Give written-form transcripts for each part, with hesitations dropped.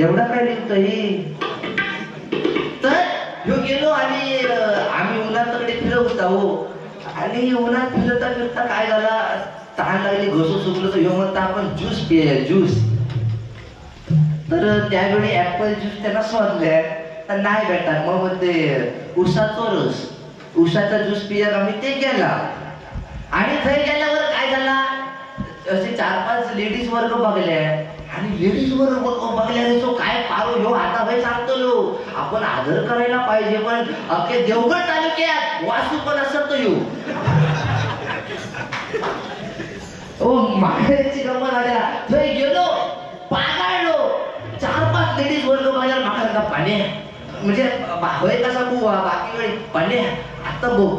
एवढा काय लिहितोय. तर ह्यो गेलो आणि आम्ही उन्हात तकडे फिरत होता हो. आणि उन्हात फिरता फिरता काय झाला, तहान लागली, घसू सुकलं. तर ह्यो म्हणता आपण ज्यूस पिया, ज्यूस. तर त्यावेळी ऍपल ज्यूस त्यांना शोधले तर नाही भेटतात. मग म्हणते उसाचा रस, उसाचा ज्यूस पिया. आम्ही ते केला. आणि थंय गेल्यावर काय झाला, असे 4-5 लेडीज वर्ग बघले. आणि लेडीज वर्ग बघल्याने तो काय पारो ह्यो आता भाई सांगतो लो आपण आदर करायला पाहिजे, पण अख्खे देवगड तालुक्यात वासू पण असत तो ह्यो. ओ माहेरची गंमत आल्या. थंय गेलो, पागाळलो, 4-5 लेडीज वर्ग बघल्यावर मागा पाण्या म्हणजे होय कसा बुवा बाकी वेळी पाण्या आता बघ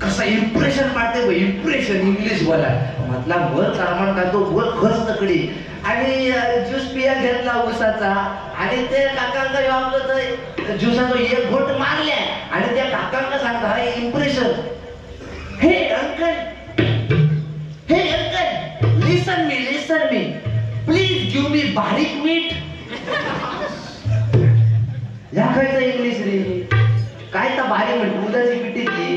कसं इम्प्रेशन पाडते, इम्प्रेशन इंग्लिश बोला म्हटला वर कारमान का तो वर खर्च तकडी. आणि ज्यूस पिया घेतला उसाचा. आणि ते काकांका आपलं तर ज्युसाचा एक घोट मारल्या. आणि त्या काकांका सांगता हा impression, hey uncle, hey uncle, listen me, listen me, please give me बारीक मीठ. या खायचं इंग्लिश रे, काय तर बारीक मीठ उदाची पिठीतली.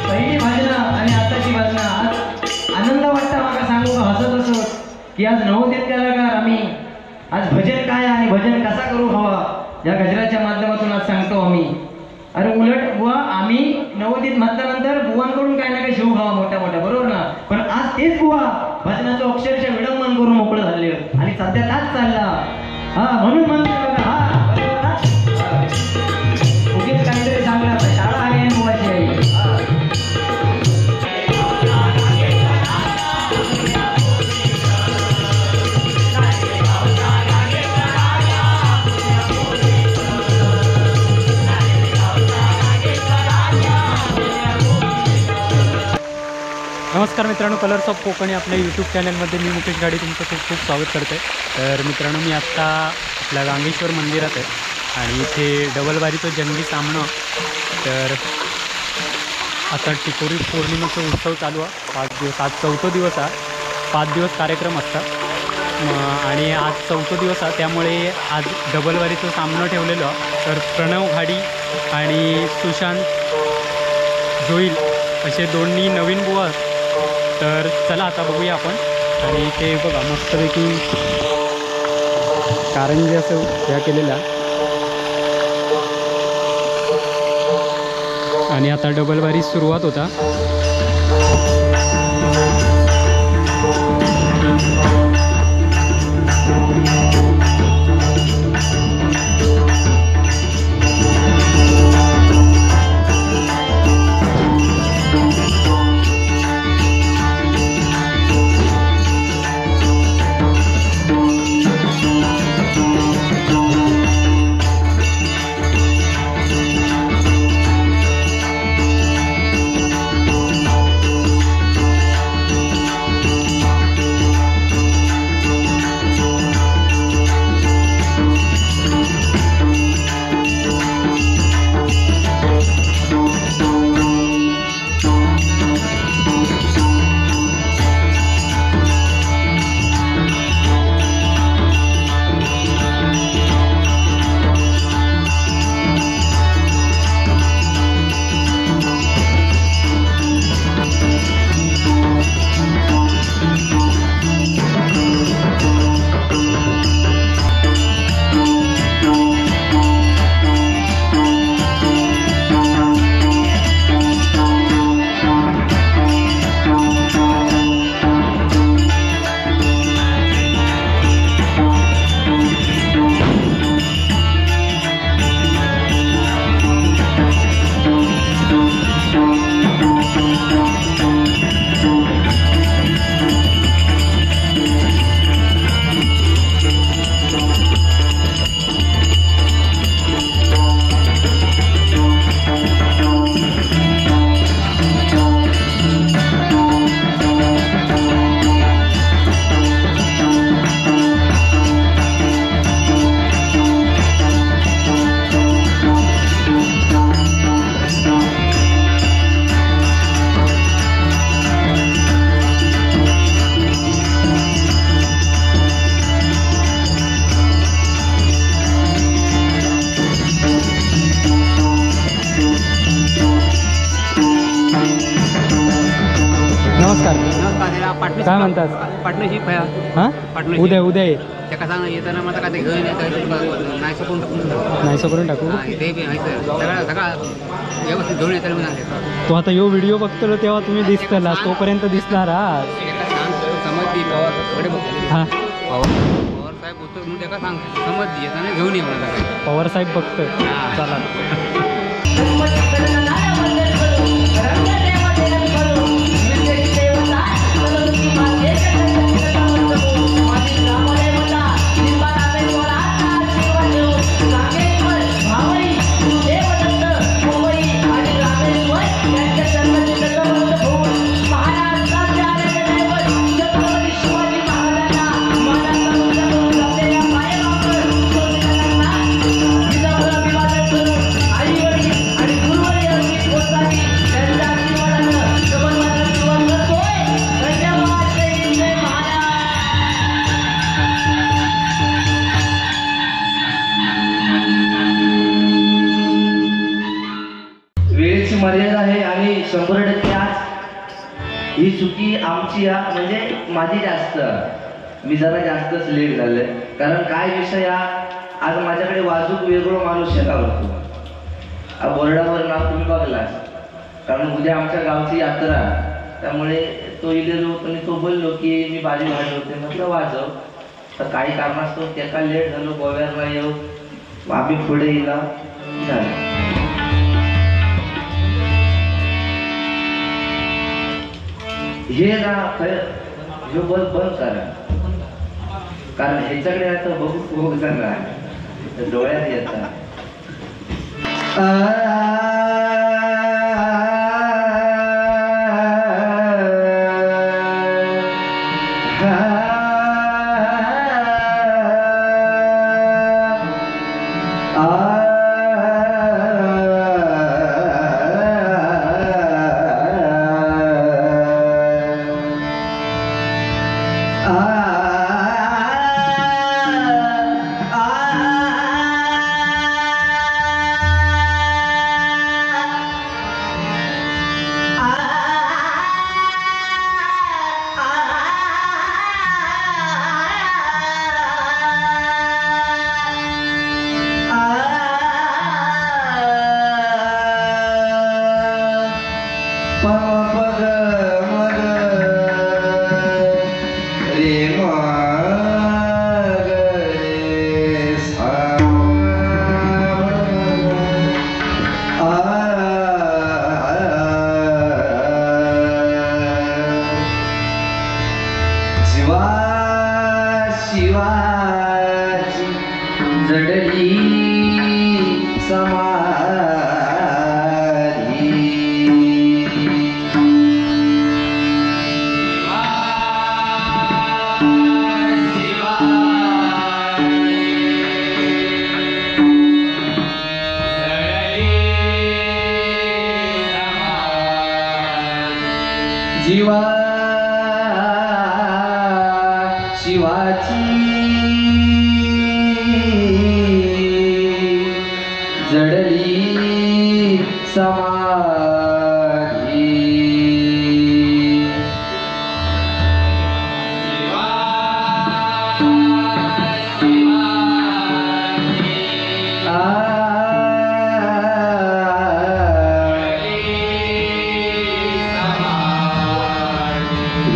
पहिली भाजना आणि आताची भाजना आज आनंद वाटता माका सांगू का, हसत हसत की आज नवोदित कलाकार आम्ही आज भजन काय आणि भजन कसा करू हवा या गजराच्या माध्यमातून आज सांगतो आम्ही. अरे उलट बुवा आम्ही नवोदित म्हटल्यानंतर बुवांकडून काय ना काय शिवू खावा मोठ्या मोठ्या, बरोबर ना. पण आज तेच बुवा भजनाचं अक्षरशः विडंबन करून मोकळं झाले आणि सध्या त्याच चालला. हा म्हणून म्हणतो बघा, हा बरोबर ना, उगीच काहीतरी सांगणार शाळा आहे बुवाची आई. नमस्कार मित्रांनो, कलर्स ऑफ कोकण आपल्या यूट्यूब चॅनलमध्ये मी मुकेश गाडी तुमचं खूप खूप स्वागत करते. तर मित्रांनो, मी आत्ता आपल्या गांगेश्वर मंदिरात आहे आणि इथे डबलबारीचं जंगली सामनं. तर आता टिकोरी पौर्णिमेचा उत्सव चालू आहे 5 दिवस. आज चौथा दिवस आहे, 5 दिवस कार्यक्रम असतात आणि आज चौथा दिवस आहे, त्यामुळे आज डबलबारीचं सामनं ठेवलेलं. तर प्रणव घाडी आणि सुशांत जोईल असे दोन्ही नवीन बुवा. तर चला आता बघूया आपण. आणि ते बघा मस्तपैकी कारंजे असं ह्या केलेला. आणि आता डबलबारी सुरुवात होता. नमस्कार. नमस्कार. काय म्हणतात? पार्टनरशिप. हां, उद्या उद्या ये. येताना मला काय घेऊन नाहीसं करून टाकू. सगळं व्यवस्थित घेऊन येताना. तो आता यो व्हिडिओ बघतो तेव्हा तुम्ही दिसतला, तोपर्यंत दिसणार. हा हां, पवार साहेब होतो म्हणून त्याला सांग, समज येताना घेऊन ये मला. पवार साहेब बघतोय. चला. वेळेची मर्यादा आहे आणि 100% आज ही चुकी आमची म्हणजे माझी जास्त, मी जरा जास्तच लेट झाले. कारण काय विषय हा, आज माझ्याकडे वाजूक वेगळं माणूस शेतावरतो. बोर्डावर नाव तुम्ही बघलास, कारण उद्या आमच्या गावची यात्रा, त्यामुळे तो इलेलो होतो आणि तो बोललो की मी बाजी वाजवते, म्हटलं वाजव. तर काही कारणास्तव त्याका लेट झालो, गोव्याला नाही येऊ, आम्ही पुढे येला झालं. हे ना हे बल बंद करा, कारण ह्याच्याकडे आता बघू बघ जाणार डोळ्यात येतात. शिवाची जडली समाधी. जीवा शिवाची जडली समाधी.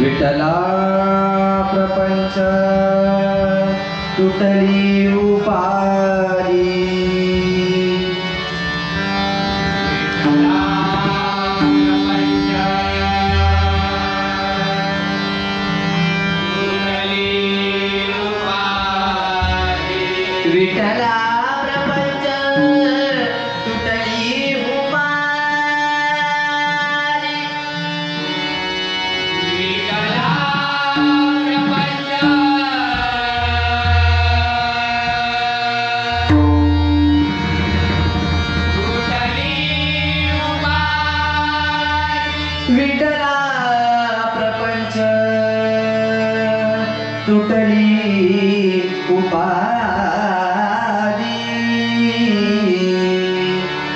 विठ्ठला प्रपंच तुटली उपाधी. विठ्ठला प्रपंच तुटली उपाधी. विठ्ठला प्रपंच तुटली उपाधी.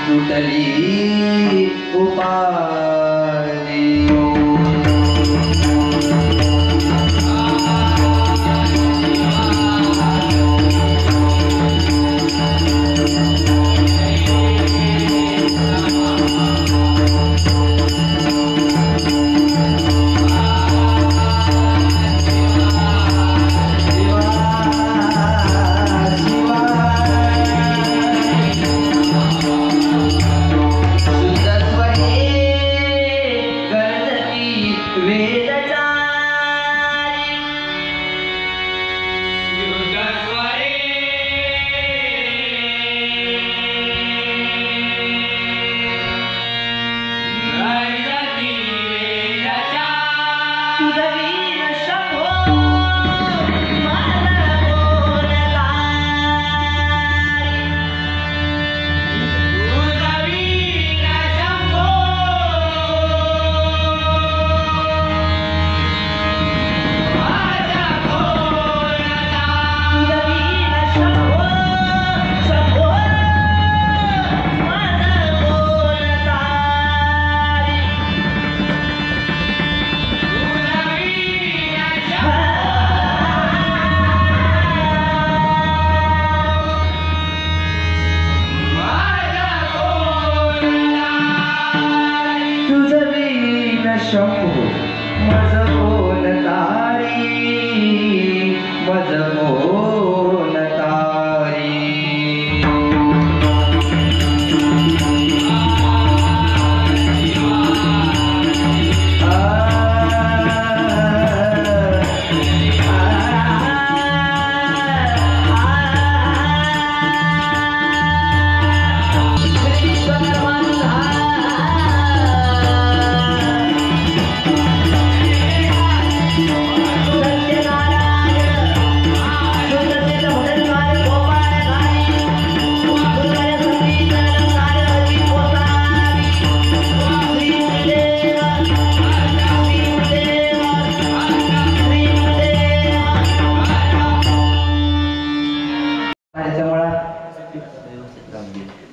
तुटली उपाधी. शंभू मज कोण तारी, मज कोण तारी.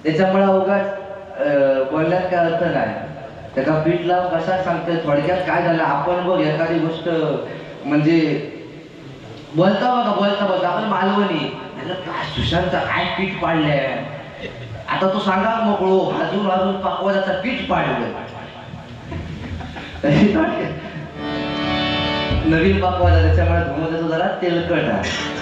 त्याच्यामुळे उगाच बोलण्यात काय अर्थ नाही. त्याचा पीठ लावून कसा सांगतोय थोडक्यात काय झालं. आपण बघ एखादी गोष्ट म्हणजे बोलता बघा, बोलता बोलता आपण मालवणी काय सुशांतचा काय पीठ पाडलंय, आता तो सांगा मोकळो भाजून भाजून पाकवाजाचा पीठ पाडलं. नवीन पाकवाजा त्याच्यामुळे धुमो जरा तेलकट आहे.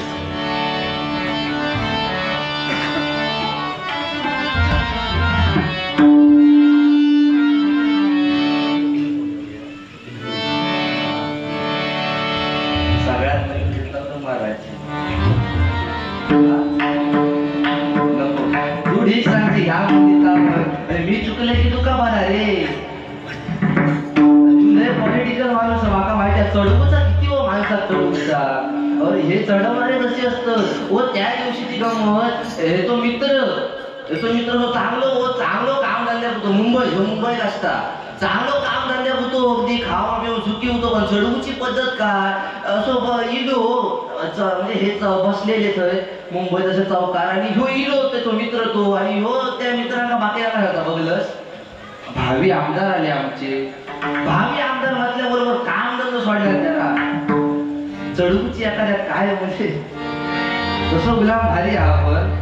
मी चुकले की तुका बरा रे, तुझे पॉलिटिकल माणूस माका माहिती आहे. चढवूचा किती हो माणसात चढवूचा, अरे हे चढवणारे कसे असत. व त्या दिवशी ती गंमत, हे तो मित्र, हे तो मित्र तो चांगलो हो, चांगलो काम धंद्यात होतो. मुंबई ह्यो मुंबईत असता, चांगलो काम धंद्यात होतो, अगदी खावा पिऊ सुखी होतो. पण चढवूची पद्धत काय असो इलो म्हणजे हे बसलेले थंय मुंबईत असे चौकार, आणि ह्यो इलो तो मित्र तो, आणि ह्यो त्या मित्रांना बाकी होता बघलस. भावी आमदार आले आमचे, भावी आमदार म्हटल्याबरोबर काम धंदो सोडला त्याला. चढवूची एखाद्या काय म्हणजे तसं गुलाम भारी आपण.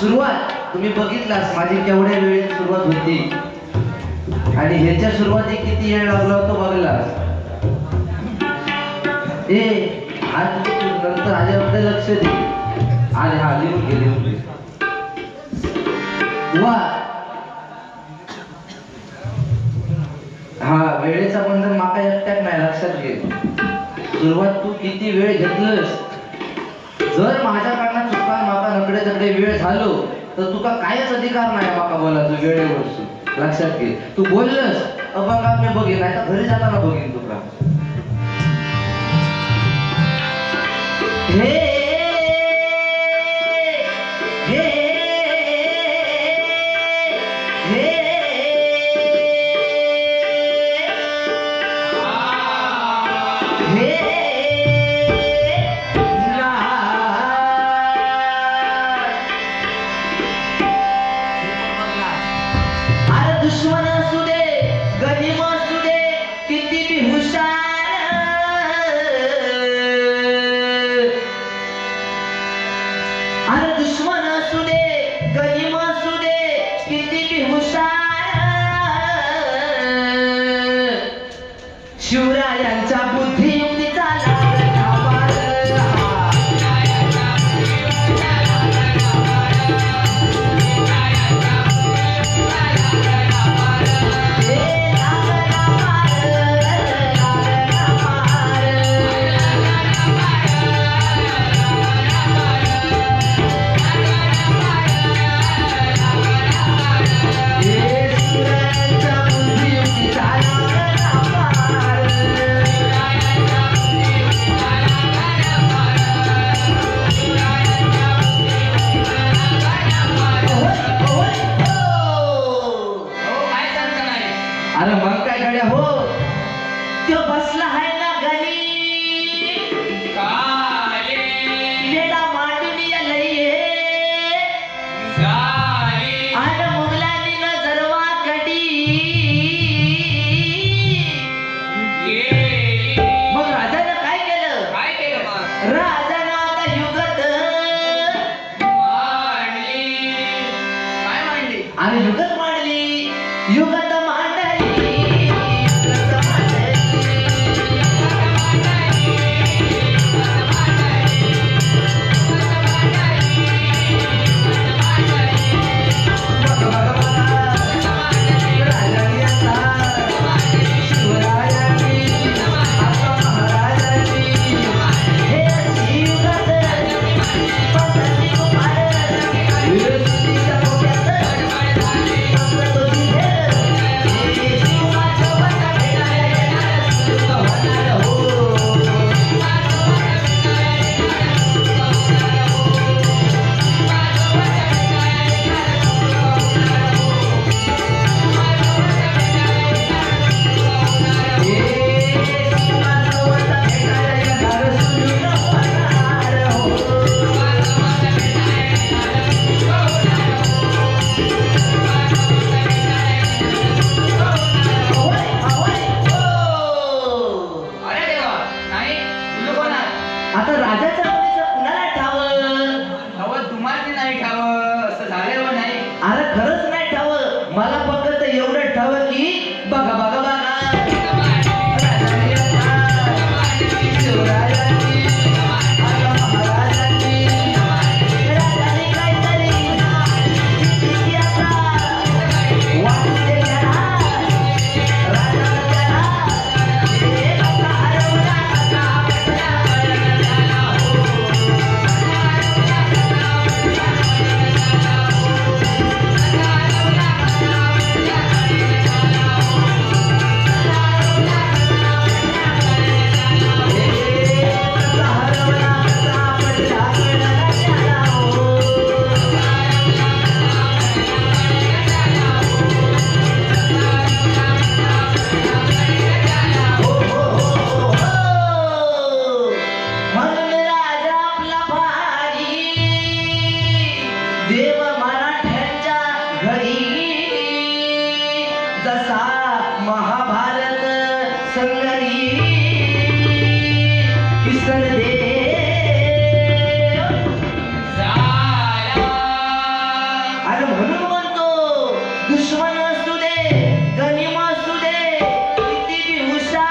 सुरुवात तुम्ही बघितलास माझी केवढ्या वेळेत सुरुवात होती आणि ह्याच्या सुरुवाती किती वेळ लागला तो बघलास. ए आज नंतर आल्यावर लक्ष दे. आले हा लिहून घे लिहून घे. वा हा वेळेचा बंधन माका एकट्यात नाही, लक्षात घे. सुरुवात तू किती वेळ घेतलंस, जर माझ्याकडनं चुका माका नकडे तकडे वेळ झालो तर तुका कायच अधिकार नाही माका बोलायचं वेळेवर. लक्षात घे, तू बोललंस अभंगात मी बघेन, नाही तर घरी जाताना बघेन तुका. हे हे हे हे अरे दुश्मन असू दे गनिम असू दे किती बी हुशार, अरे दुश्मन असू दे गनिम असू दे किती बी हुशार, शिवरायांच्या बुद्धियुक्तीचा लागला वार. हे लागला वार, लागला वार. हे शिवरायांच्या बुद्धियुक्तीचा लागला वार. होय, होय, हो. हो काय सांगता नाही. अरे मग काय गड्या हो, त्यो बसला आहे ना गणी काले मेला मांडून लई झाली आणि मुगलांनी नजर वाकडी. गेली. मग राजानं काय केलं? काय केलं मग? राजानं आता युगत मांडली. काय मांडली? आणि युगत मांडली, युगत मांडली, युगत मांडली. बघा, बघा, बघा. राजांनी आता शिवरायांनी आता महाराजांनी हे अशी युगत पसरली कुमार. युगतीच्या डोक्यात फक्त तो दिसेल. हे शिवाच्या वटा भेटायला येणार सुख होणार हो. हे शिवाच्या वटा भेटायला येणार सुख होणार हो. होय, होय, हो. अरे देवा, नाही तुझं कोणार? आता राजाच्या मुलीचं कुणाला ठाव? अहो तुम्हाला नाही ठाव असं झालं हो नाही. अरे खरंच नाही ठाव, मला फक्त एवढं ठाव की बघा बघा बघा राजांनी आता शिवरायांनी आता महाराजांनी राजांनी काहीतरी जिंकली आता वाटते त्याला राजानं त्याला हे कसा हरवला कसा पडला त्याला हो. किसन देव झाला. म्हणून म्हणतो दुश्मन असू दे गनिम असू दे किती बी हुशार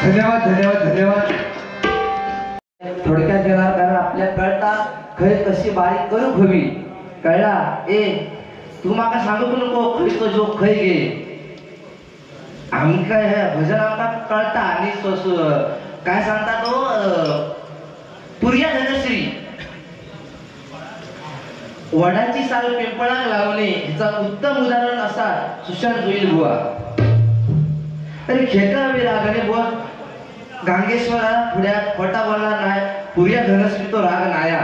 धन्यवाद धन्यवाद धन्यवाद. थोडक्यात घेणार कारण आपल्या कळता खरी कशी बारीक करू हवी कळला. ए तू माका सांगू नको खरी तो जो खय गे आमका हे भजन आमका कळता. आणि काय सांगता तो पुर्या धनश्री वडाची साल पिंपळाक लावणे ह्याचा उत्तम उदाहरण असा सुशांत होईल बुवा. तरी खेका रागाने बुवा गांगेश्वरा पुढ्यात खोटा बोलला नाही. पुर्या धनश्री तो राग नाया,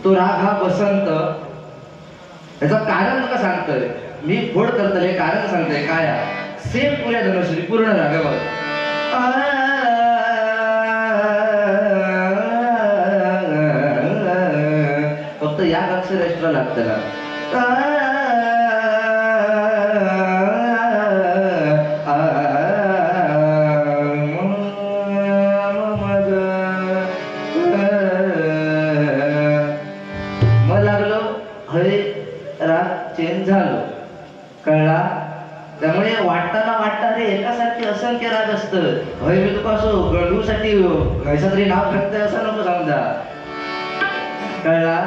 तो राग हा बसंत. याचं कारण का सांगतोय मी, फोड करतले कारण सांगतोय काय. सेम पुर्या धनश्री पूर्ण राग बघ. फक्त या अक्षर एक्स्ट्रा लागतं. झालो कळला. त्यामुळे वाटताना वाटता रे एकासारखे असंख्य राग असतं. हय मी तुका असो गंडूसाठी घ्यायचा तरी नाव घातलंय असं नको समजा कळला.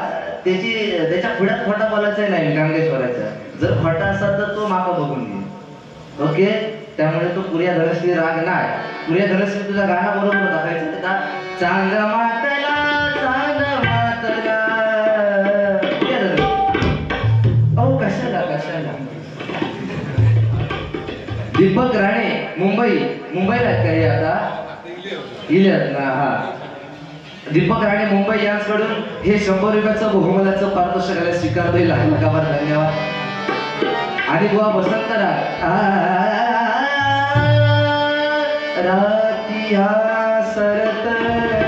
त्याची त्याच्या पुढ्यात खोटा बोलायचा नाही गांगेश्वराचा. जर खोटा असा तर तो माका बघून घे ओके. त्यामुळे तो पुर्या धनश्री राग नाही. पुर्या धनश्री तुझा गाणं बरोबर दाखवायचं त्याचा चांग मातला चांग मातला. कशाला कशाला. दीपक राणे मुंबई, मुंबईला आहेत काही आता इल्यात ना. हा दीपक राणे मुंबई यांच्याकडून हे 100 रुपयाचं बहुमोलाचं पारितोषिक स्वीकारतोय. लहान लाखावर धन्यवाद. आणि बुवा बसंत राती हा सरत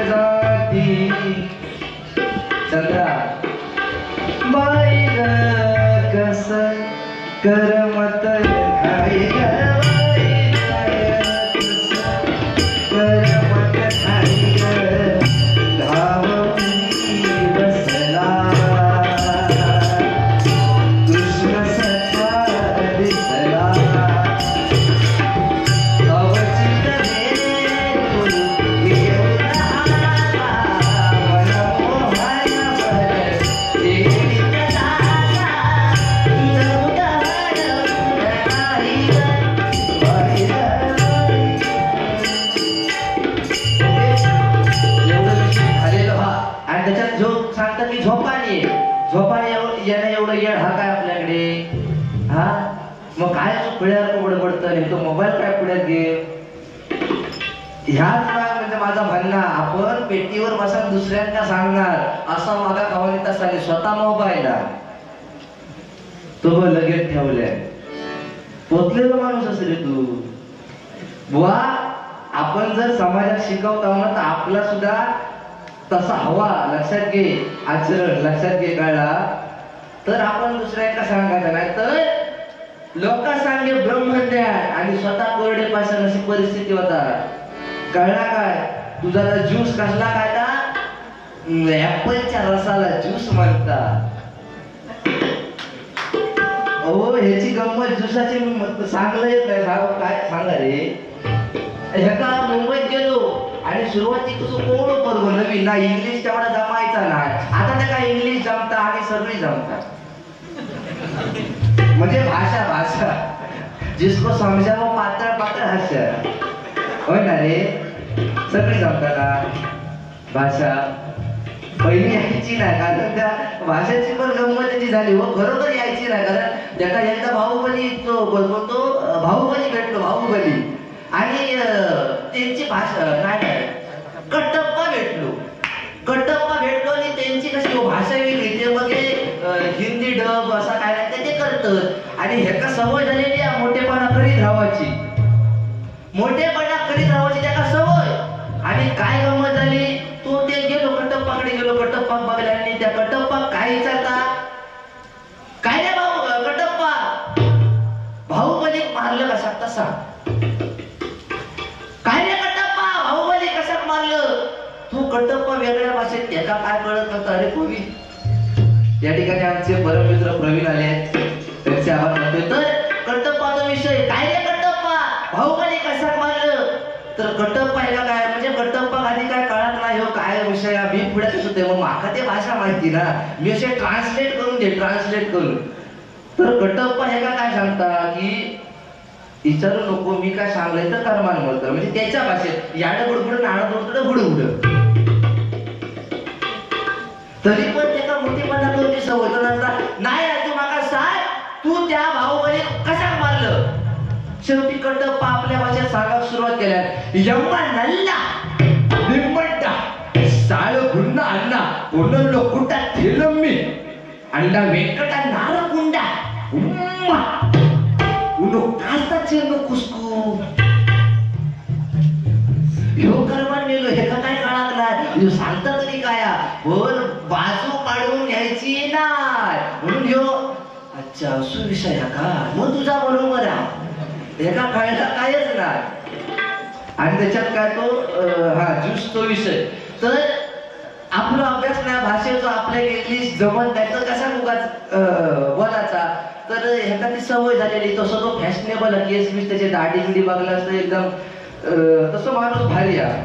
जाती चंद्रा बाई कस करमत खाई करमत खाई धावून बसला कृष्ण सखा दिसला अवचित झोपाने एवढं येड हा काय आपल्याकडे. हा मग काय पुढ्यावर बडबडतं तो मोबाईल काय पुढ्यात घे. ह्याच म्हणजे माझा म्हणणं आपण पेटीवर बसून दुसऱ्यांना सांगणार असा मागा खावानी तसा स्वतः मोबाईल तो लगेच ठेवलाय. पोचलेला माणूस असेल तू बुवा. आपण जर समाजात शिकवता ना तर आपला सुद्धा तसा हवा लक्षात घे, आचरण लक्षात घे कळला. तर आपण दुसऱ्यांना सांगायचं नाही तर लोक सांगे ब्रह्मज्ञान आणि स्वतः कोरडे पासून अशी परिस्थिती होता कळला काय. तुझा ज्यूस कसला काय का ऍपलच्या रसाला ज्यूस म्हणता. अहो ह्याची गंमत ज्यूसाची सांगलं येत नाही. काय सांगा रे. ह्याका मुंबईत गेलो आणि सुरुवाती कसं कोण बरोबर नवीन ना इंग्लिश तेवढा जमायचा नाही. आता त्या काय इंग्लिश जमता आणि सगळी जमतात म्हणजे भाषा भाषा जिसको समजा वो पातळ पातळ हास्य. होय ना रे, सगळी जमताना भाषा पहिली यायची नाही, कारण त्या भाषेची पण गंमत त्याची झाली. हो खरोखर यायची नाही, कारण त्याका एकदा बाहुबली तो तो बाहुबली भेटलो, बाहुबली आणि त्यांची भाषा नाही नाही कटप्पा भेटलो, कटप्पा भेटलो आणि त्यांची कशी भाषा वेगळी, ते मग हिंदी डब असा काय नाही ते करतात. आणि ह्याका सवय झालेली आहे मोठेपणा करीत राहायची, मोठेपणा करीत राहायची त्याका सवय. आणि काय गंमत झाली, तो ते गेलो कटप्पाकडे गेलो, कटप्पा बघल्या आणि त्या कटप्पा काय विचारता, काय रे भाऊ कटप्पा बाहुबली मारलं कसा तसा, काय रे कटप्पा बाहुबली कसा मारलं. तू कटप्पा वेगळ्या भाषेत त्याला काय कळत नव्हतं. अरे कोवी या ठिकाणी आमचे परममित्र प्रवीण आले आहेत, त्यांचे आभार मानतोय. तर कटप्पाचा विषय, काय रे कटप्पा बाहुबली कसा मारलं. तर कटप्पा ह्याला काय म्हणजे कटप्पा आधी काय कळत नाही हो काय विषय, मी पुढे कसं होते मग माका ते भाषा माहिती ना, मी असे ट्रान्सलेट करून दे, ट्रान्सलेट करून. तर कटप्पा ह्याला काय सांगता की विचारू नको मी काय सांगलंय तर कर्मान बोलतो, म्हणजे त्याच्या भाषेत याडं गुडगुड नाडं गुडगुड गुडगुड. तरी पण त्याचा मोठेपणा करून सवय नाही, तू माका सांग तू त्या बाहुबली कसा मारलं. शेवटी कटप्पा आपल्या भाषेत सांगायला सुरुवात केल्या, यम्मा नल्ला निम्मड्डा साळ गुण्ण अण्णा कोणलो कुटा थेलम्मी अण्णा वेंकटा नारकुंडा उम्मा उनो कास्ता चेंगो कुस्कू. ह्यो कर्मान नेलो ह्याका काय कळत नाही, ह्यो सांगता तरी काय, बोल बाजू काढून घ्यायची नाही म्हणून ह्यो अच्छा असो विषय का मग तुझा बरोबर आहे, एका कळला कायच नाही. आणि त्याच्यात काय तो हा ज्यूस तो विषय. तर आपला अभ्यास नाही भाषेचा, आपल्या इंग्लिश जमत नाही तर कसा उगाच बोलायचा. तर ह्याका ती सवय झालेली, तसं तो फॅशनेबल केस बीस त्याची दाढी बिडी बघला असतं एकदम तसं माणूस भारी आहे,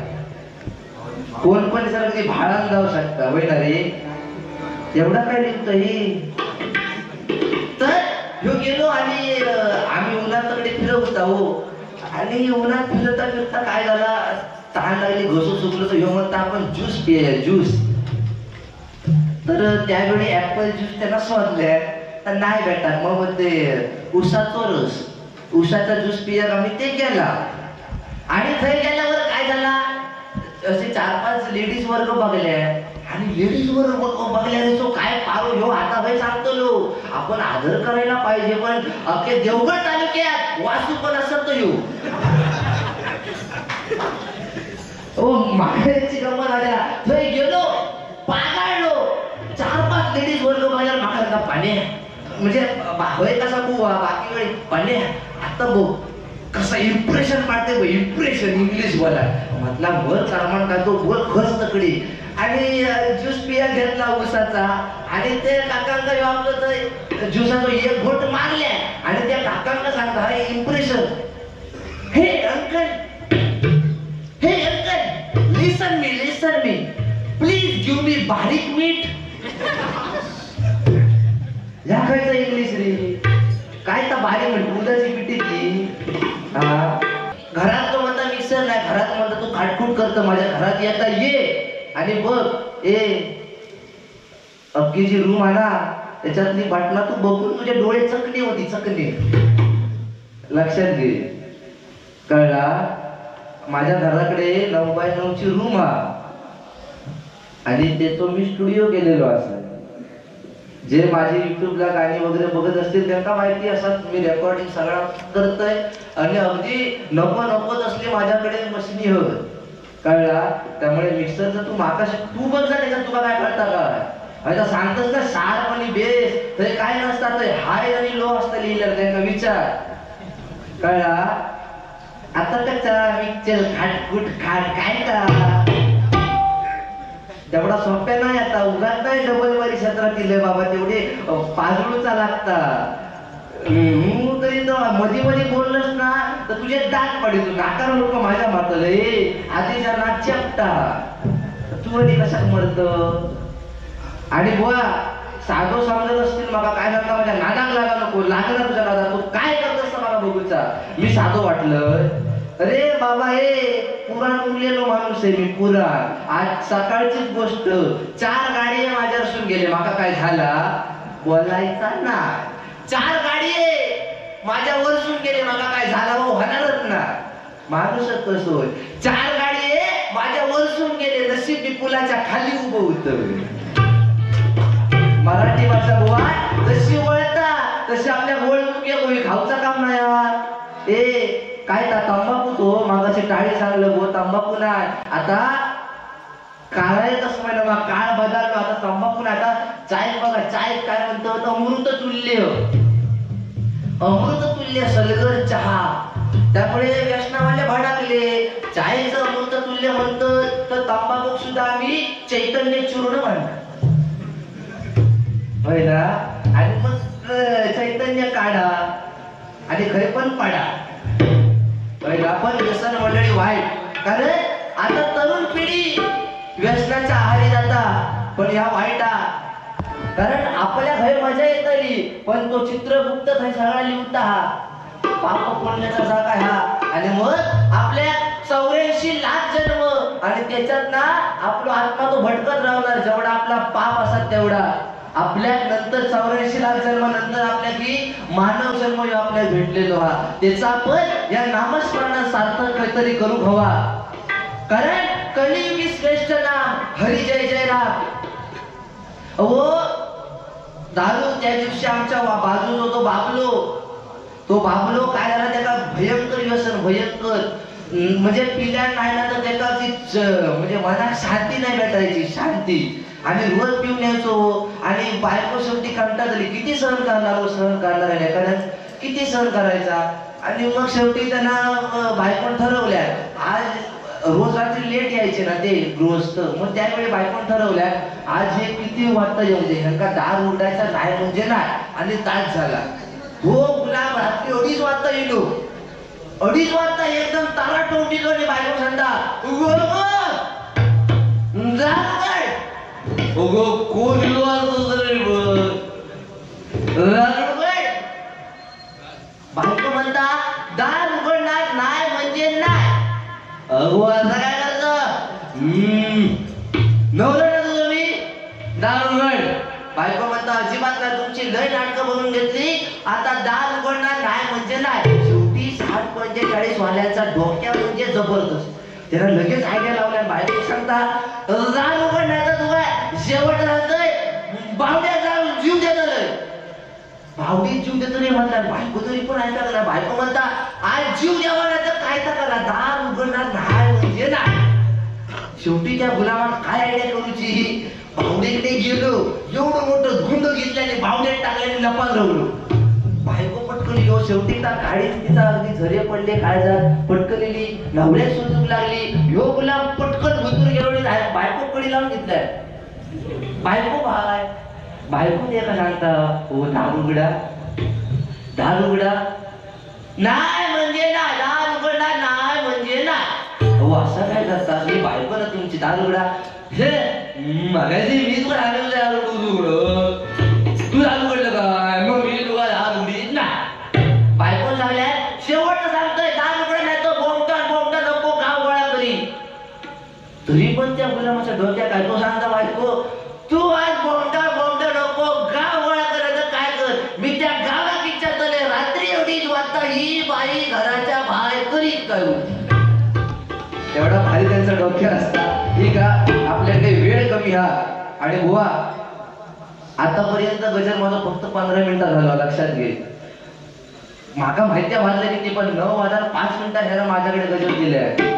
कोण पण सर कधी भाळान जाऊ शकता. होय ना रे, एवढा काय लिहितो ही. तर ह्यो गेलो आणि आम्ही उन्हात तकडे फिरत होता हो, आणि उन्हात फिरता फिरता काय झाला, तहान लागली, घसू सुकलं, तर ह्यो म्हणता आपण ज्यूस पिऊया ज्यूस. तर त्यावेळी ऍपल ज्यूस त्यांना शोधले तर नाही भेटतात, मग म्हणते उसाचा रस, उसाचा ज्यूस पिया, आम्ही ते केला. आणि थंय गेल्यावर काय झाला, असे 4-5 लेडीज वर्ग बघले आणि लेडीज वर्ग बघल्याने तो काय पारो ह्यो आता भाई सांगतो लो आपण आदर करायला पाहिजे, पण अख्खे देवगड तालुक्यात वासू पण असत तो ह्यो. ओ मागायची गंमत आल्या, थंय गेलो पागाळलो, 4-5 लेडीज वर्ग बघायला मागायला पाणी म्हणजे होय कसा बुवा बाकी वेळी पाणी. आता बघ कसा इम्प्रेशन पाडते बघ, इम्प्रेशन इंग्लिश बोला म्हटला बोल सामान का तो बोल खस तकडी. आणि ज्यूस पिया घेतला उसाचा आणि ते काकांका आपलं तर ज्युसाचा एक घोट मारल्या आणि त्या काकांना सांगता हे impression, hey uncle, hey uncle listen me, listen me please give me बारीक मीठ. या खायचं इंग्लिश रे काय तर बारीक मीठ उदाची पिठी ती. हा घरात तो म्हणता मिक्सर नाही, घरात म्हणता तू खाटखूट करतो माझ्या घरात येता ये आणि बघ ए अक्कीची रूम आणा त्याच्यातली बाटला तू बघून तुझे डोळे चकणे होती चकणे, लक्षात घे. कळला, माझ्या घराकडे 9x9 ची रूम हा आणि ते तो मी स्टुडिओ केलेलो असा. जे माझे युट्यूबला गाणी वगैरे बघत असतील त्यांना माहिती असतात मी रेकॉर्डिंग सगळं करतोय आणि अगदी नको नको असली माझ्याकडे मशिनी हो. कळला, त्यामुळे मिक्सरचं तू माकाश तू बघ जा त्याच्यात तुला काय कळता काय. आता सांगतस ना शार्प आणि बेस तर काय नसतात, हाय आणि लो असतं लिहिलं त्यांना विचार. कळला, आता कसा मिक्सर खाटकुट खाट काय का तेवढा सोप्या नाही आता, उगाच नाही डबल वारी क्षेत्रातील बाबा तेवढे पाजळूचा लागता. तरी तर मध्ये मध्ये बोललंस ना तर तुझे दात पडेल, तू नाकार लोक माझ्या मातलं आधीच्या नाक चपटा तू आणि कशात मरत. आणि बुवा साधो समजत असतील मला काय सांगता, माझ्या नादाक लागा नको, लागला तुझ्या नादात तू काय करतस मला बघूचा. मी साधो वाटलं, अरे बाबा हे पुराण उरलेलो माणूस आहे मी पुराण. आज सकाळचीच गोष्ट, 4 गाडी माझ्यावर गेले, माका काय झाला बोलायचा ना. 4 गाडी माझ्या वरसून गेले, माका काय झाला भाऊ होणारच ना. माणूसच कसं होय, 4 गाडी माझ्या वरसून गेले, नशीब मी पुलाच्या खाली उभं होत. मराठी भाषा बुवा जशी वळता तशी आपल्या गोळ मुके खाऊचा काम नाही. ए काय ता तंबाखू तो मागाशी टाळी सांगलं गो तंबाखू नाही. आता काळ कसं म्हणलं मग काळ बदललो, आता तंबाखू नाही. आता चाय बघा, चाय काय म्हणतो अमृत तुल्य, अमृत तुल्य सलगर चहा. त्यामुळे व्यसनावाले भडकले. चायचं अमृत तुल्य म्हणतो तर तंबाखू सुद्धा आम्ही चैतन्य चूर्ण म्हणतो होय ना. आणि मग चैतन्य काढा आणि खरे पण पाडा होय ना. पण व्यसन मंडळी वाईट, कारण आता तरुण पिढी व्यसनाच्या आहारी जाता, पण ह्या वाईटा. कारण आपल्या घरी मजा येतली, पण तो चित्रगुप्त थंय सगळा लिवता हा पाप पुण्याचा जागा हा. आणि मग आपल्या 84 लाख जन्म आणि त्याच्यात ना आपला आत्मा तो भटकत राहणार, जेवढा आपला पाप असा तेवढा. आपल्या नंतर 84 लाख जन्म नंतर आपल्या की मानव जन्म ह्यो आपल्याला भेटलेलो हा, त्याचा आपण या नामस्मरणात सार्थक काहीतरी करू हवा. कारण कलियुगी श्रेष्ठ नाम हरी जय जय राम. अहो दारू त्या दिवशी आमच्या बाजूच होतो बाबलो, तो बाबलो काय झाला त्याला भयंकर व्यसन, भयंकर म्हणजे पिल्या नाही ना तर त्याला म्हणजे मनात शांती नाही भेटायची, शांती. आणि रोज पिऊन यायचो आणि बायको शेवटी कंटाळा झाली, किती सहन करणार हो, सहन करणार आहे कारण किती सहन करायचा. आणि मग शेवटी त्यांना बायकोन ठरवल्या, आज रोज रात्री लेट यायचे ना ते गृहस्थ, मग त्यावेळी बायकोन ठरवल्या आज हे किती वाजता येऊ दे, ह्यांका दार उघडायचा नाही म्हणजे नाही. आणि तास झाला हो गुलाब रात्री 2:30 वाजता येलो, 2:30 वाजता एकदम तारा टोटी करून बायको सांगता अगो कोण बायको म्हणता दार उघडणार नाही म्हणजे नाही. अगो असं काय करत नवरा ना तुम्ही दार उघड. बायको म्हणता अजिबात नाही, तुमची लय नाटकं बनवून घेतली, आता दार उघडणार नाही म्हणजे नाही. शेवटी 7:45 वाल्याचा डोक्या म्हणजे जबरदस्त, त्याला लगेच आयडिया लावल्या. बायको सांगता दार उघडणार तर तुला शेवट राहतोय बावड्या जाऊन जीव देतलंय, बावडी जीव देतो नाही म्हणतात. बायको तरी पण ऐका ना, बायको म्हणता आज जीव द्यावा नाही तर काय तर करा, दार उघडणार नाही म्हणजे नाही. शेवटी त्या गुलामात काय आयडिया करूची, बावडीकडे गेलो, एवढं मोठं गुंड घेतल्याने बावड्यात टाकल्याने लपाल राहलो. बायको पटकन येऊ, शेवटी त्या काळीच तिचा अगदी झरे पडले काळजात, पटकन नवऱ्यात शोधू लागली. ह्यो गुलाम पटकन गुंतून गेलो, बायको कडी लावून घेतलाय. बायको भाय बायको ते का सांगता हो दार उघडा, दार उघडा नाही म्हणजे ना, दार उघडा नाही म्हणजे ना. हो असं काय करता, मी बायको ना तुमची, दार उघडा. हे मगाशी मी तुला दार उघड, तू दार उघडलं काय, मग मी तुला दार उघडीत ना. बायको सांगल्या शेवटचं सांगतोय दार उघडा नाही तो बोमटा बोमटा नको गाव गोळा करी. तरी पण त्या गुलामाच्या डोक्यात काय, तो सांगता बायको तू आज बोमटा बोमटा नको गाव गोळा करायचं काय कर, मी त्या गावाकीच्या तले रात्री एवढीच वाजता ही बाई घराच्या बाहेर करीत काय होती. तेवढा भारी त्यांचा डोक्या असता. ठीक आहे, आपल्याकडे वेळ कमी हा. आणि बुवा आतापर्यंत गजर माझा फक्त 15 मिनिटं झाला, लक्षात घे. माका माहिती वाजलं किती, पण 9:05 मिनिटं ह्याला माझ्याकडे गजर दिले आहे.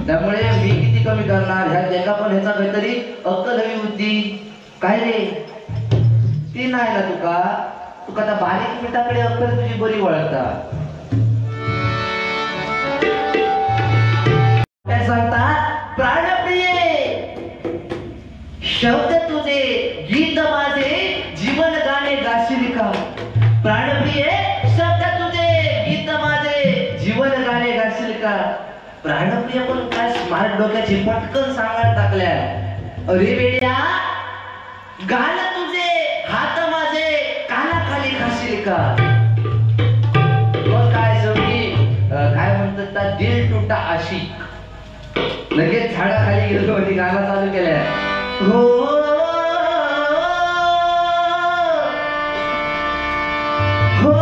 त्यामुळे मी किती कमी करणार, ह्या एका पण ह्याचा काहीतरी अक्कल हवी होती. काय रे ती नाही ना तुका, तुका आता बारीक मिठाकडे अक्कल तुझी बरी वळता. काय सांगता प्राणप्रिये शब्द तुझे गीत माझे जीवन गाणे गाशील का. प्राणप्रिये शब्द तुझे गीत माझे जीवन गाणे गाशील का. प्राणप्रिय पण काय स्मार्ट डोक्याची पटकन सांगायला टाकल्या. अरे बेड्या गाल तुझे हात माझे कानाखाली खाशील का. मग काय दिल तुटा आशिक. लगेच झाडाखाली गेलो आणि गाणं चालू केलं. हो हो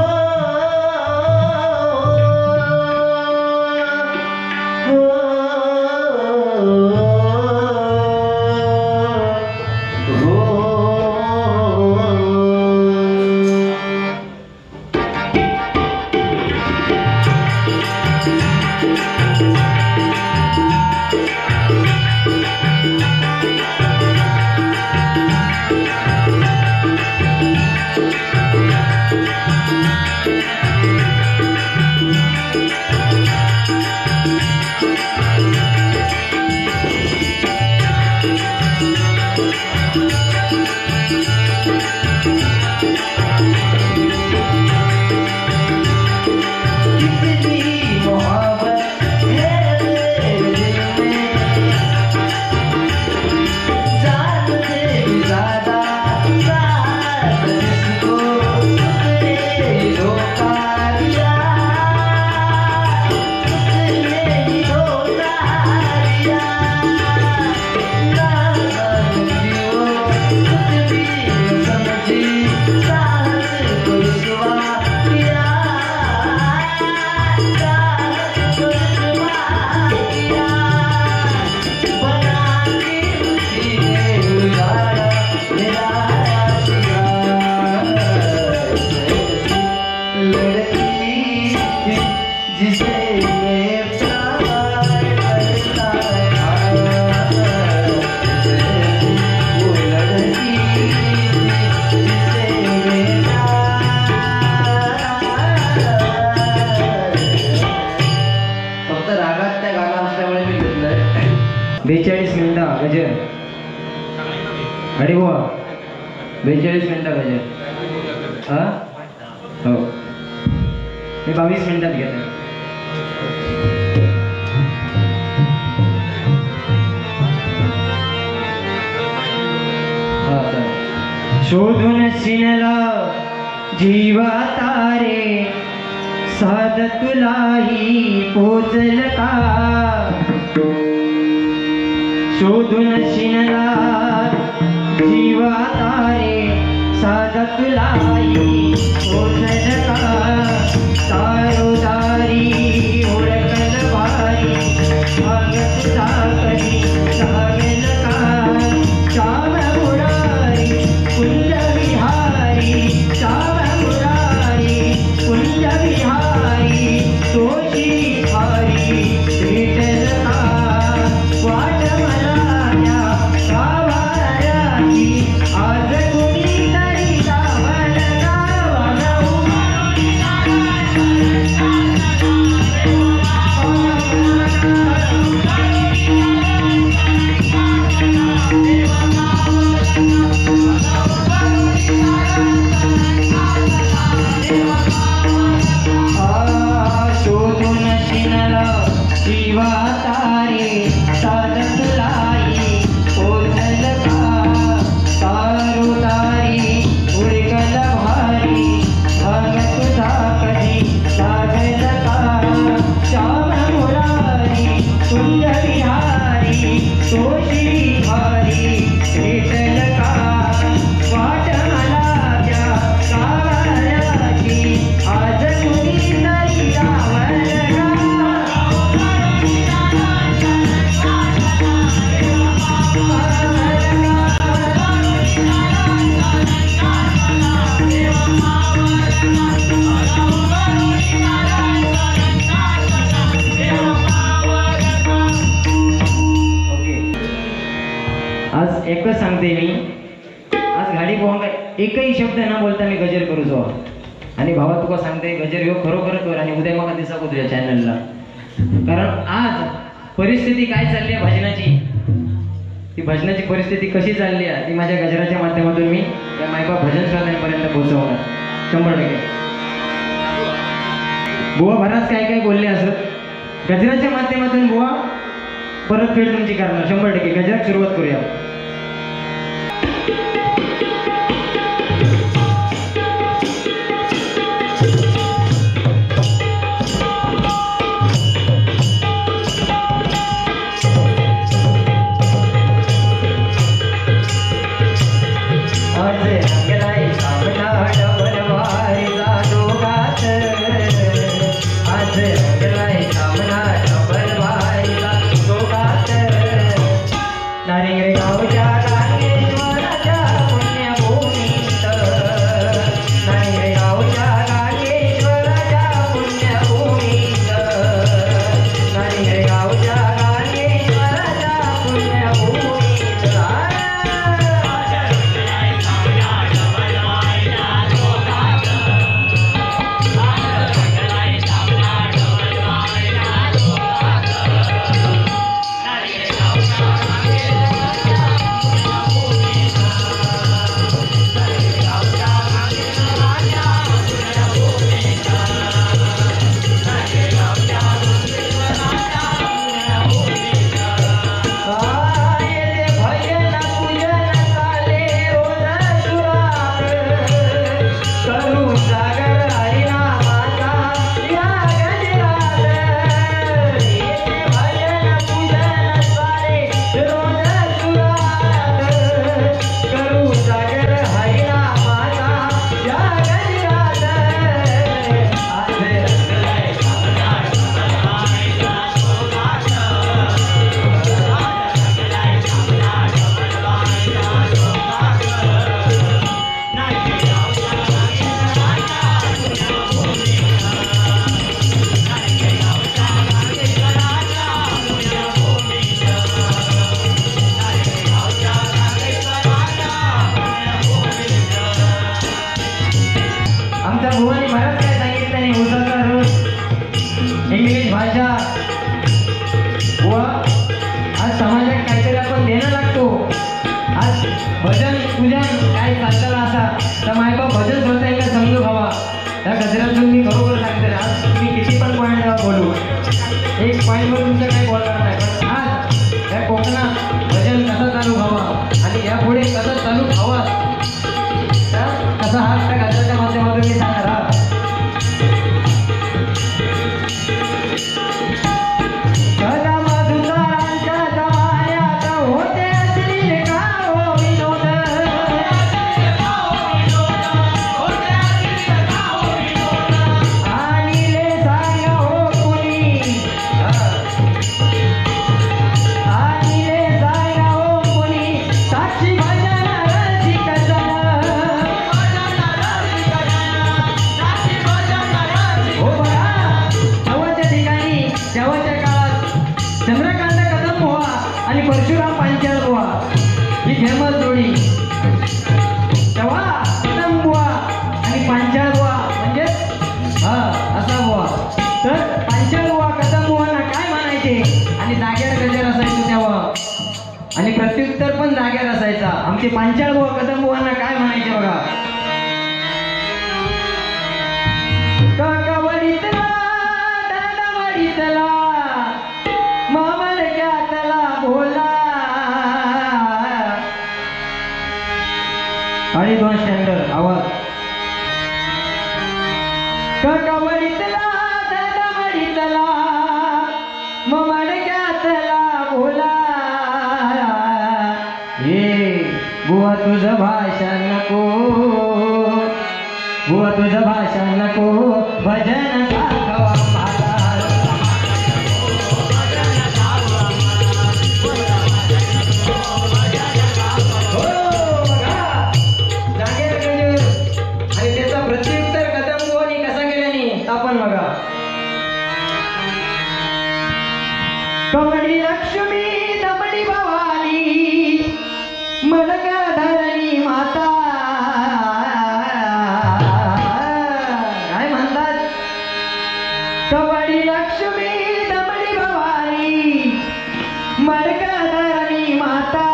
42 मिनिटं गजर. अरे बुवा 42 मिनिटं गजर. हा हो मी 22 मिनिटात घेतो. हा चल. शोधून शिनला जीवा तारे साध तुलाही पोचल का. शोधून शिनला जीवा तारे साध तुलाही पोचल का. दारोदारी ओळखल भारी भाग तुझा कधी लागेल का. श्याम मुरारी कुंज विहारी श्याम मुरारी कुंज विहारी तोशी हारी भेटल का. वाट मला या गावाची आज कुणी तरी गावाला गावाला. शोधून शिनला जीवा तारे साध तुलाई पोचल का. दारोदारी उडकल भारी भाग तुझा कधी लागल का. श्याम मुरारी कुंज विहारी तोशी हारी भेटल का. वाट मला त्या गावाची आज कुणी तरी गावाला. ओके आज एकच सांगते मी, आज गाडी पोहंका एकही शब्द न बोलता मी गजर करू जो. आणि भावा तुका सांगते गजर ह्यो खरोखरच कर आणि उद्या माका दिसाको तुझ्या चॅनलला. कारण आज परिस्थिती काय चालली आहे भजनाची, ती भजनाची परिस्थिती कशी चालली आहे ती माझ्या गजराच्या माध्यमातून मी त्या मायबाप भजन श्रोत्यांपर्यंत पोहोचवणार 100%. बुवा बराच काय काय बोलले असत, गजराच्या माध्यमातून बुवा परतफेड तुमची करणार 100%. गजरात सुरुवात करूया. तुमचं काही बोलणार नाही. पण आज या कोकणात भजन कसा चालू व्हावा आणि यापुढे कसा चालू व्हावा कसा हा त्या गजराच्या माध्यमातून मी सांगणार. हा चंद्रकांत कदम बुवा आणि परशुराम पांचाळ बुवा ही फेमस जोडी. तेव्हा कदम बुवा आणि पांचाळ बुवा म्हणजे हा असा बुवा. तर पांचाळ बुवा कदम बुवांना काय म्हणायचे आणि जाग्यावर गजर असायचो तेव्हा आणि प्रत्युत्तर पण जाग्यावर असायचा. आमचे पांचाळ बुवा कदम बुवांना काय म्हणायचे बघा. काकावडीतला दादावडीतला बोला आणि दोन स्टँडर्ड आवाज. काकावडीतला दादावडीतला ममडक्यातला बोला हे बुवा तुझं भाषण नको बुवा तुझं भाषण नको भजन दाखवा मला. कमडी लक्ष्मी दमडी भवानी मडकधरणी माता. काय म्हणतात? कबडी लक्ष्मी दमडी भवानी मडकधरणी माता.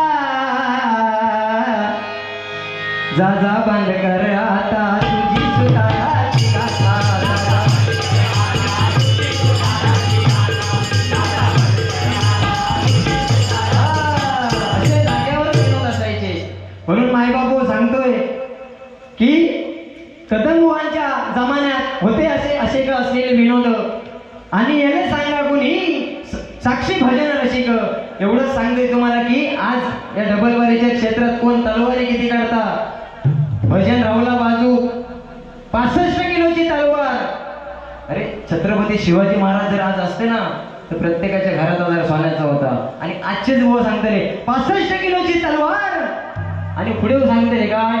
जा जा बंद कर आता तुझी सुधाराची गाथा. म्हणून मायबापू सांगतोय की कदमबुवांच्या जमान्यात होते असे असे का असलेले विनोद आणि याने सांगा कुणी साक्षी भजन रसिक. एवढंच सांगतोय तुम्हाला की आज या डबलवारीच्या क्षेत्रात कोण तलवारी किती काढता. भजन राहुला बाजू 65 किलोची तलवार. अरे छत्रपती शिवाजी महाराज जर आज असते ना तर प्रत्येकाच्या घरात हजार सोन्याचा होता. आणि आजचेच बुवा सांगतले 65 किलोची तलवार आणि पुढे सांगते काय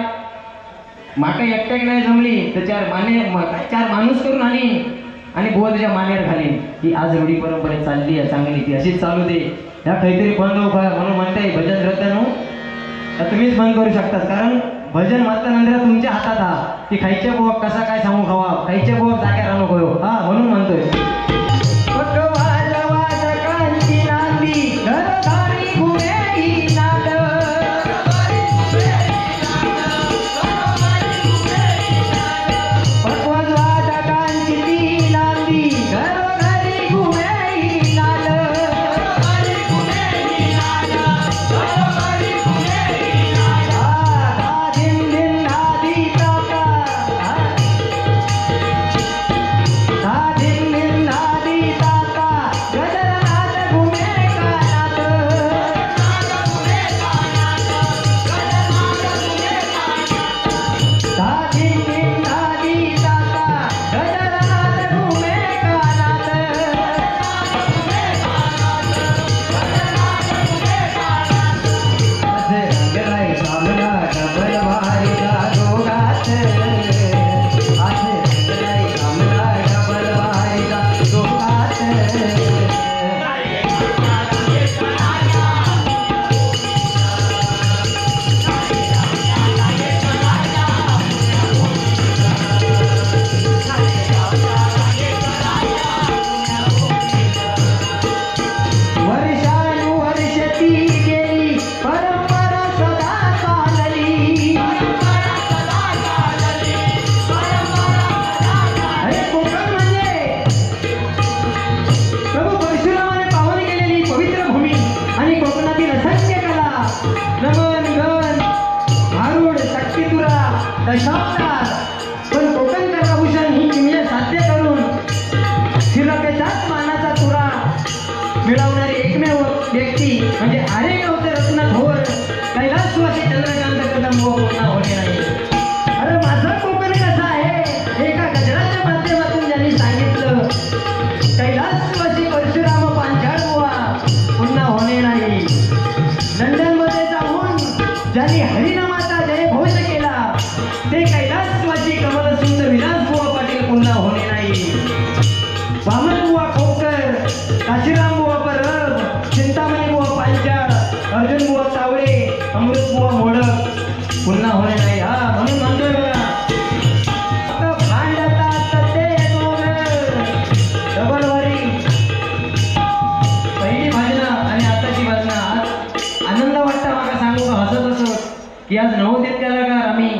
माका एकट्याक नाही जमली तर चार माने चार माणूस करून आणि आणि बुवा तुझ्या मानेवर घालीन. ही आज रूढी परंपरा चालली आहे चांगली, ती अशीच चालू दे. ह्या काहीतरी बंद हो म्हणून म्हणताय भजन श्रद्धानो तर तुम्हीच बंद करू शकता. कारण भजन मात्र तुमच्या हातात हा की खायच्या बुवा कसा काय सांगू खावा खायच्या बुवा जाग्या राहू नको हा म्हणून म्हणतोय. धा धिन धिन धा दशावतार, पण कोकण कलाभूषण ही किमया साध्य करून श्रीलंकेच्याच मानाचा तुरा मिळवणारी एकमेव व्यक्ती म्हणजे आरेगावचे रत्न थोर कैलासवासी चंद्रकांत कदम व पुन्हा होणे नाही. अरे माझं कोकण कसं आहे एका गजराच्या माध्यमातून ज्यांनी सांगितलं, कैलासवासी परशुराम पांचाळ बुवा पुन्हा होणे नाही. लंडनमध्ये जाऊन ज्यांनी हरिनामाचा जयघोष केला ते कैलासवासी कमलसुंदर विलास बुवा पाटील पुन्हा होणे नाही. वामन बुवा खोपकर, काशीराम बुवा परब, चिंतामणी बुवा पांचाळ, अर्जुन बुवा तावडे, अमृत बुवा मोडक पुन्हा होणे नाही. हा म्हणून म्हणतोय बघा, भांडतात ते डबलवारी. पहिली भाजनं आणि आताची भाजनं, आज आनंद वाटता माका सांगू का, हसत असत की आज नवोदित कलाकार आम्ही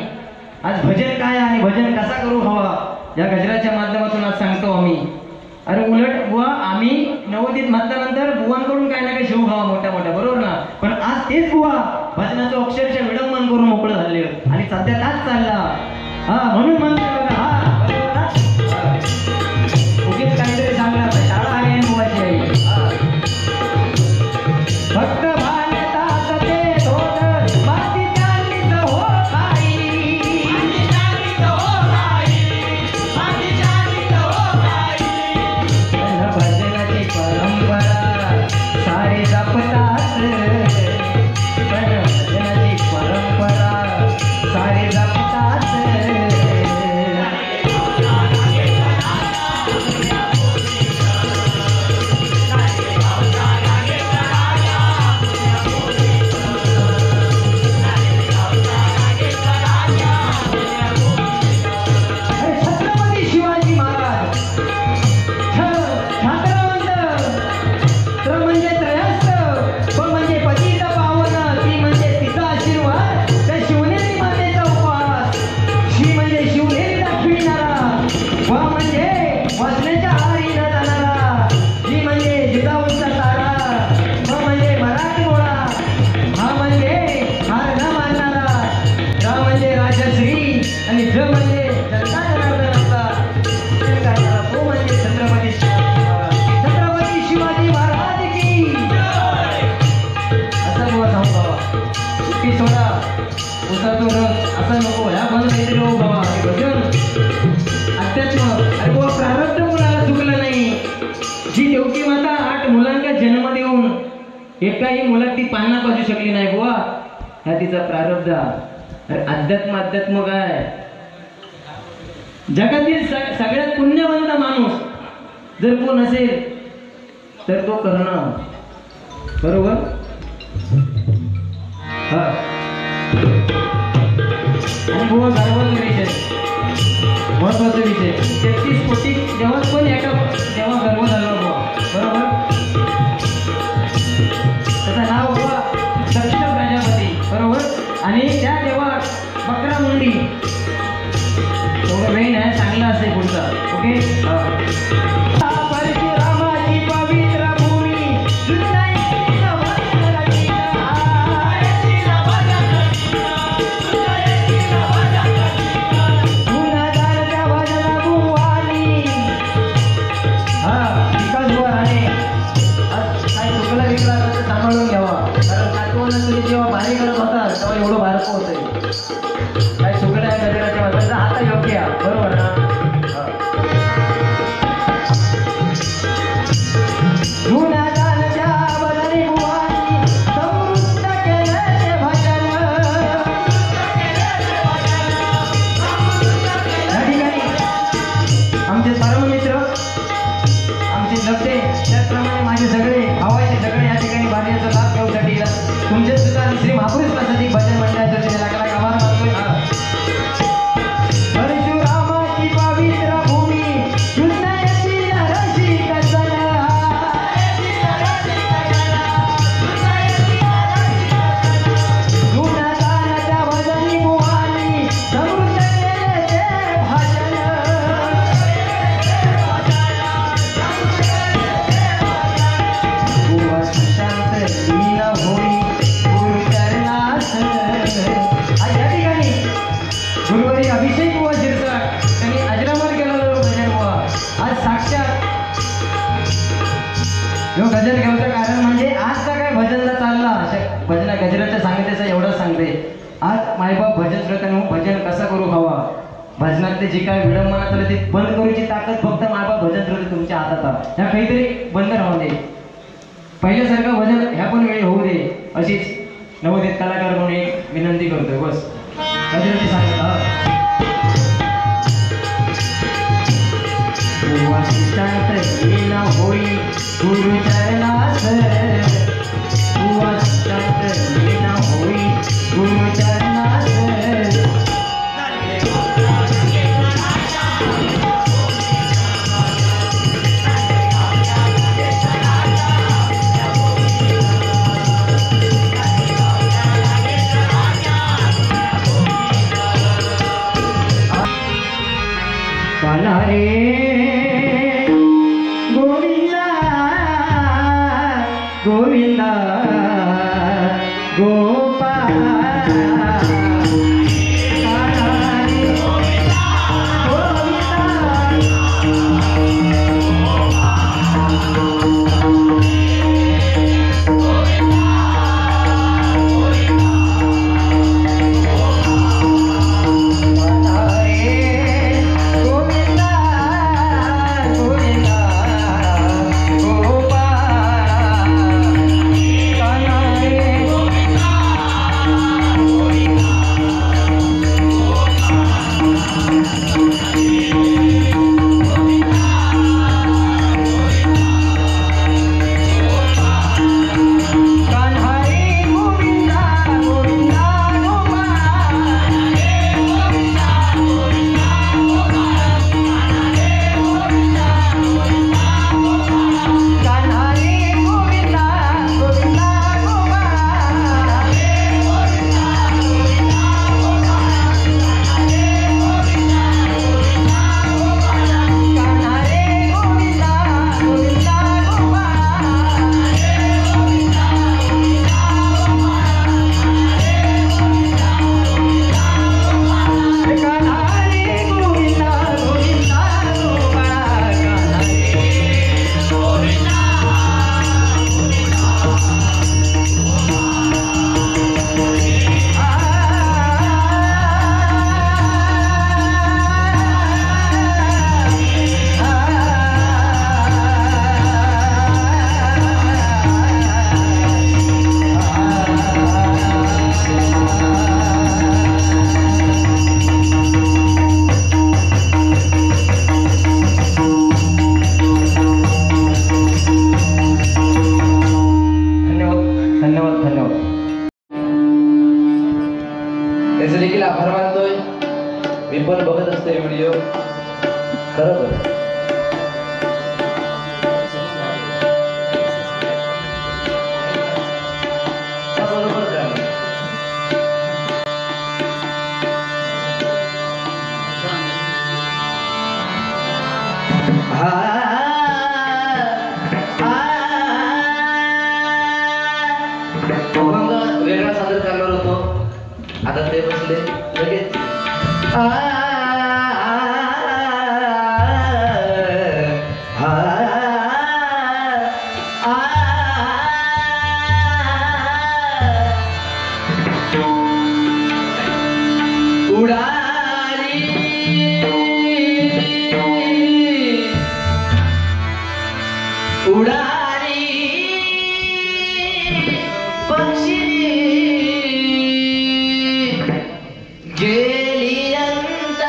आज भजन काय आणि भजन कसा करू हवा या गजराच्या माध्यमातून आज सांगतो आम्ही. अरे उलट बुवा आम्ही नवोदित म्हटल्यानंतर बुवांकडून काय ना काही शिव खावा मोठ्या मोठ्या, बरोबर ना? पण आज तेच बुवा भजनाचं अक्षरशः विडंबन करून मोकळं झाले आणि सध्या त्याच चालला. हा म्हणून म्हणतोय बघा, हा बरोबर ना? उगीच काहीतरी सांगणार शाळा आहे बुवाची आई. फक्त भांडतात ते धोत, माती चांदीचं हो बाई, भजनाची परंपरा सारी जपतात, पण भजनाची परंपरा सारी जपतात. छत्रपती शिवाजी महाराज छात्रवंत, त्र म्हणजे त्रयस्थ, प म्हणजे पतित पावन, ती म्हणजे तिचा आशीर्वाद, त्या शिवनेरी मातेचा उपवास, शी म्हणजे शिवनेरी दाखविणारा, व म्हणजे वाचण्याच्या आहारी न जाणारा, जी म्हणजे जिजाऊंचा तारा, म म्हणजे मराठमोळा, हा म्हणजे हार न मानणारा, र म्हणजे राजश्री आणि ज म्हणजे जनता जनार्दनाचा करणारा, तो म्हणजे छत्रपती शिवाजी महाराज. छत्रपती शिवाजी महाराज की असं बुवा सांगू बाबा, सुट्टी सोडा उसाचो रस असं नको, ह्या बंद काहीतरी हो बाबा. हे भजन अध्यात्म. अरे बुवा प्रारब्ध मुलाला चुकलं नाही. जी देवकी माता 8 मुलांना जन्म देऊन एकाही मुलात ती पान्ना पाजू शकली नाही बुवा, ह्या तिचा प्रारब्ध. अरे अध्यात्म अध्यात्म काय? जगातील सगळ्यात पुण्यवंत माणूस जर कोण असेल तर तो कर्ण, बरोबर? हा आणि बुवा गर्वाचा विषय, महत्वाचा विषय, 33 कोटी जेव्हा पण एका तेव्हा गर्व झाला बुवा, बरोबर? त्याचं नाव बुवा दक्ष प्रजापती, बरोबर? आणि त्या देवा बकरा मुंडी, थोडं वेळ आहे चांगला असेल पुढचा. ओके, परशुरामाची पवित्र भूमी, हा विकास बुवा राणे, आज काय चुकला विकला असेल तर सांभाळून घ्यावा, कारण काटवून तुम्ही जेव्हा भारी करत होता तेव्हा एवढं बारकं होतं. काय चुकलं आहे गजराच्या वाचायचा आता योग्य, बरोबर ना? जुन्या जाणत्या बदली बुवांनी समृद्ध केलं ते भजन. या ठिकाणी आमचे परममित्र, आमचे लपटे, त्याचप्रमाणे माझे सगळे भावाचे सगळे या ठिकाणी बाजूचा लाभ घेऊसाठी तुमचे सुद्धा श्री महापुरुष प्रसादिक भजन मंडळाच्या वतीने लाख लाख आभार मानतोय. अशा भजना गजराच्या सांगतेचा एवढंच सांगते. आज मायबाप भजन श्रोत्यांनो भजन कसा करू हवा, भजनातले जे काय विडंबना चालू ते बंद करूची ताकद फक्त मायबाप भजन श्रोते तुमच्या हातात आहे. ह्या काहीतरी बंद राहू दे, पहिल्यासारखं भजन ह्या पण वेळी होऊ दे, अशीच नवोदित कलाकार म्हणून एक विनंती करतोय. बस गजराची सांगत होई गुरु चरणास, होई गुरु चरणास. कान्हा रे गोविंदा गोविंदा गोपाल, कान्हा रे गोविंदा कान्हा रे गोविंदा गोविंदा गोपाल, कान्हा रे कान्हा रे गोविंदा गोविंदा गोपाल, कान्हा रे गोविंदा गोविंदा गोपाल, कान्हा रे गोविंदा गोविंदा गोपाल, कान्हा रे गोविंदा गोविंदा गोपाल, कान्हा रे धन्यवाद धन्यवाद धन्यवाद. त्याचे देखील आभार मानतोय. मी पण बघत असतोय व्हिडिओ, खरोखर बरोबर झालं. अभंग वेगळा सादर करणार होतो, आता ते बसले लगेच. आ आ आ उडाली उडाली पक्षी गेली अंतरी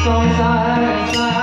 संसार